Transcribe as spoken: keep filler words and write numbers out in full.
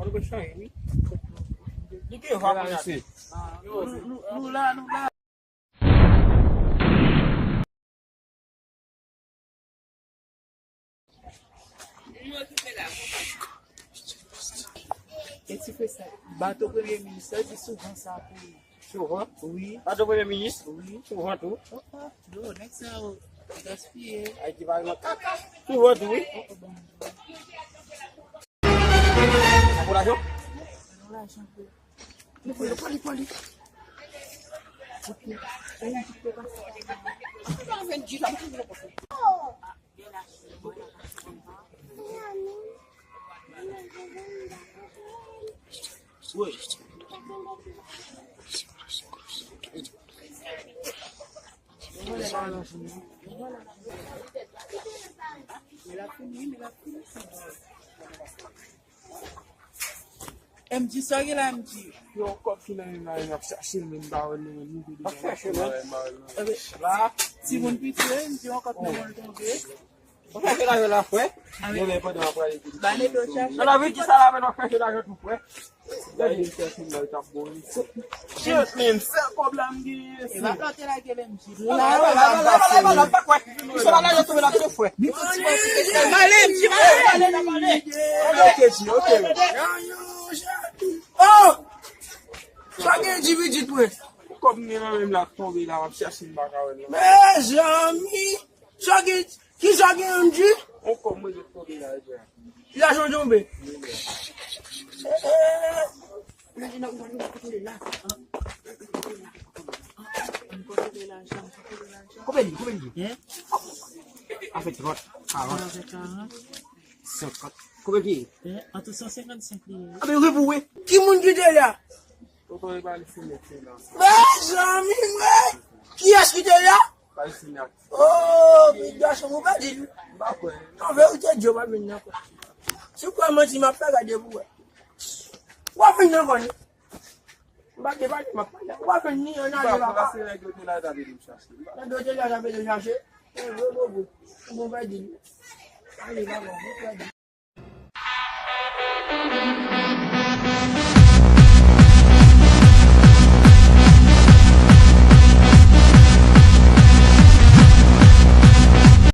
Yo, yo, yo, yo. Li gen vwa pou l ap di. Nou, nou, nou la, nou la. E ti frè sa, bato premye minis, sa di souvan sa pou li. Souvan? Wi. Bato premye minis? Wi. Souvan tou. Oh, oh, yo, nèg sa yo gaspiye. Ayiti pa nan kaka. Souvan tou, wi. Oh, oh, bon. Sa pou lajan? Sa pou lajan, frè. Li pran li, pran li, pran li. M G, sa gen la, M G? Yon kòb ki nan men m la, m ap chache l, men m pa wè l nan men m. M te deja chache l. La, timoun piti, M G, yon kòb nan men l tonbe. Ou chache lajan la, frè? Yo, men pandan w ap prale pou... Ba Nedo chache. Nan lavi di sa la, men w ap chache lajan tou, frè. Gade m chache m la, l t ap bon, wi. Shit, man, sèl kòb la m genyen, se... E pa plòte la, gen M G. La, la, la, la, la, la, pa kwè. Misye pa lajan tonbe la, frè. Ni tout ti pase. Pale, M G, pale, pale, pale. Ok, G, ok. Oh! Sa gen G V G, frè? Kòb m gen nan men m la tonbe la, m ap chache m pa ka wè l non. Mezanmi! Sa gen, ki sa gen yon di? On kòb mwen ret tonbe la, e frè. Lajan tonbe. Koupe li, koupe li. Afè trant, karant, senkant. Koupe li. Ant san senkant senk li ye. Abe, repou, wi. Ki moun ki te la? Tonton, e pa li se nèt se la. Mezanmi, mwen! Kiyès ki te la? Pa li se nèt. Oh, pitit gason, ou pa di l. M pa kwè. An verite, Dye pa vin nan kò. Si w kwè manti, m ap fè gade pou wè. W ap vin nan kò, ni. M pa te pale, m ap pale. W ap vin ni an ale papa. Se nèg yo te la, ta vin chache. Nèg yo te la, ta vin chache. E vre, bobo. Bon, pa di l. Ale, papa, bon, pa di l.